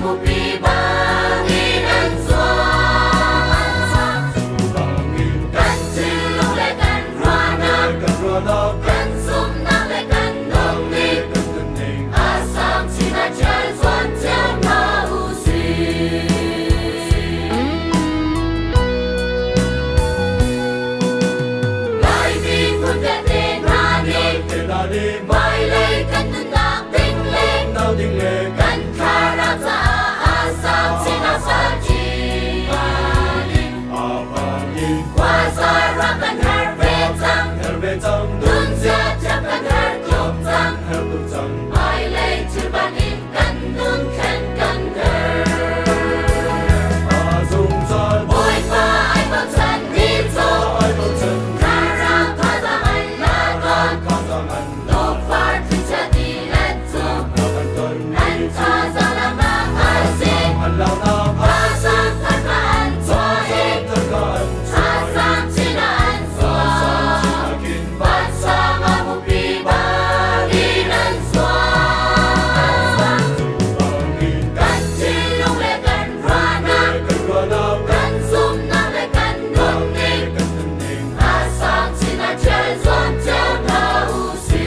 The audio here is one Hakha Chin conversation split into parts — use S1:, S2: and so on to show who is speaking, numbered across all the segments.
S1: mupi bangin an zuang. Kan thinlung le kan ruahnak, kan zumhnak le kan nunning a sang chin a ṭial zuam cio hna u sih. Laimi phun vialte hna nih hmailei kan nunnak ding le kan thlarau caah a sang chin a party. Khuaza rak kan her ve cang, nunzia thiam kan her tuk cang. Hmailei thil in kan nun thlen kan her. Bawipa ai bochan mi cu thlarau thazaang an la tawn. Tukfar thlichia ti let cu an thazaang laknak a si. Thazaang thar kha an chuah i thazaang chin ah an zuang. Vansang a mupi bangin an zuang. Kan thinlung le kan ruahnak, kan zumhnak le kan nunning a sang chin ah ṭial zuam cio hna u sih.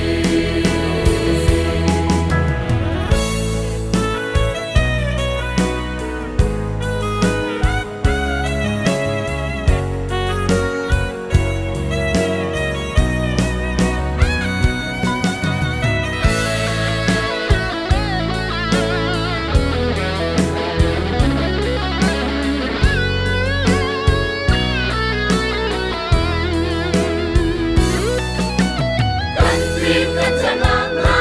S1: Kan fim kan thiamnak hna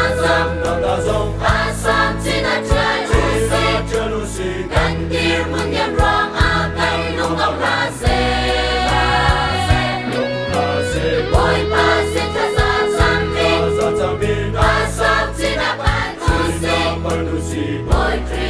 S1: zong a sang chin ah ṭial u sih. Kan dirhmun niam ruangah kan lung dong hlah seh. Bawipa sin thlaza cam in a sang chin ah phan u sih. Bawi Khrih